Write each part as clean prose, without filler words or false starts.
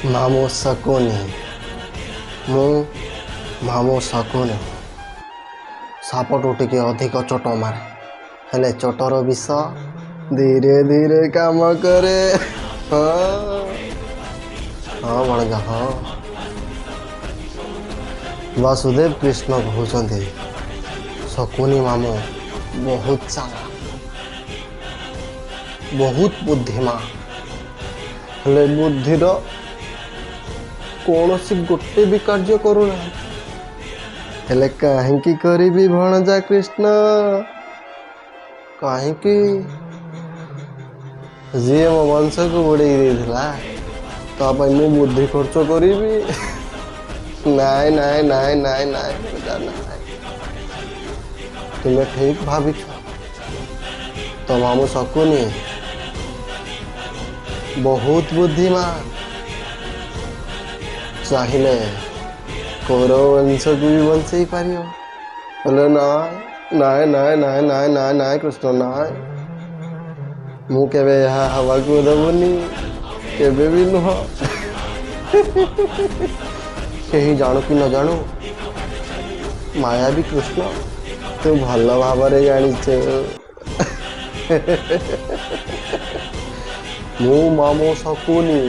ମାମୁଁ ଶକୁନି, ମୁଁ ମାମୁଁ ଶକୁନି। ସାପଠୁ ଟିକେ ଅଧିକ ଚୋଟ ମାରେ, ହେଲେ ଚୋଟର ବିଷ ଧୀରେ ଧୀରେ କାମ କରେ। ହଁ ହଁ ଭଣଜା, ହଁ। ବାସୁଦେବ କୃଷ୍ଣ କହୁଛନ୍ତି, ଶକୁନି ମାମୁଁ ବହୁତ ଚାଲାକ, ବହୁତ ବୁଦ୍ଧିମାନ, ହେଲେ ବୁଦ୍ଧିର କୌଣସି ଗୋଟେ ବି କାର୍ଯ୍ୟ କରୁନାହାନ୍ତି। ହେଲେ କାହିଁକି କରିବି ଭଣଜା କୃଷ୍ଣ, କାହିଁକି? ଯିଏ ମୋ ବଂଶକୁ ବୁଡ଼େଇ ଦେଇଥିଲା, ତା ପାଇଁ ମୁଁ ବୁଦ୍ଧି ଖର୍ଚ୍ଚ କରିବି? ନାଇଁ ନାଇଁ ନାଇଁ ନାଇଁ ନାଇଁ ଭଣଜା, ନାଇଁ। ତୁମେ ଠିକ ଭାବିଛ ତ, ମାମୁଁ ଶକୁନି ବହୁତ ବୁଦ୍ଧିମାନ, ଚାହିଁଲେ କୌରବ ବଂଶକୁ ବି ବଞ୍ଚେଇ ପାରିବ। ହେଲେ ନାଇଁ ନାଇଁ ନାଇଁ ନାଇଁ ନାଇଁ ନାଇଁ ନାଇଁ କୃଷ୍ଣ, ନାଇଁ, ମୁଁ କେବେ ଏହା ହେବାକୁ ଦେବୁନି, କେବେ ବି ନୁହଁ। କେହି ଜାଣୁ କି ନ ଜାଣୁ, ମାୟାବୀ କୃଷ୍ଣ, ତୁ ଭଲ ଭାବରେ ଜାଣିଛୁ, ମୁଁ ମାମୁଁ ଶକୁନି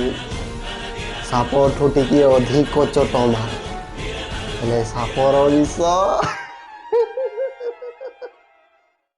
ସାପଠୁ ଟିକେ ଅଧିକ ଚୋଟ ମାରେ, ହେଲେ ସାପର ବିଷ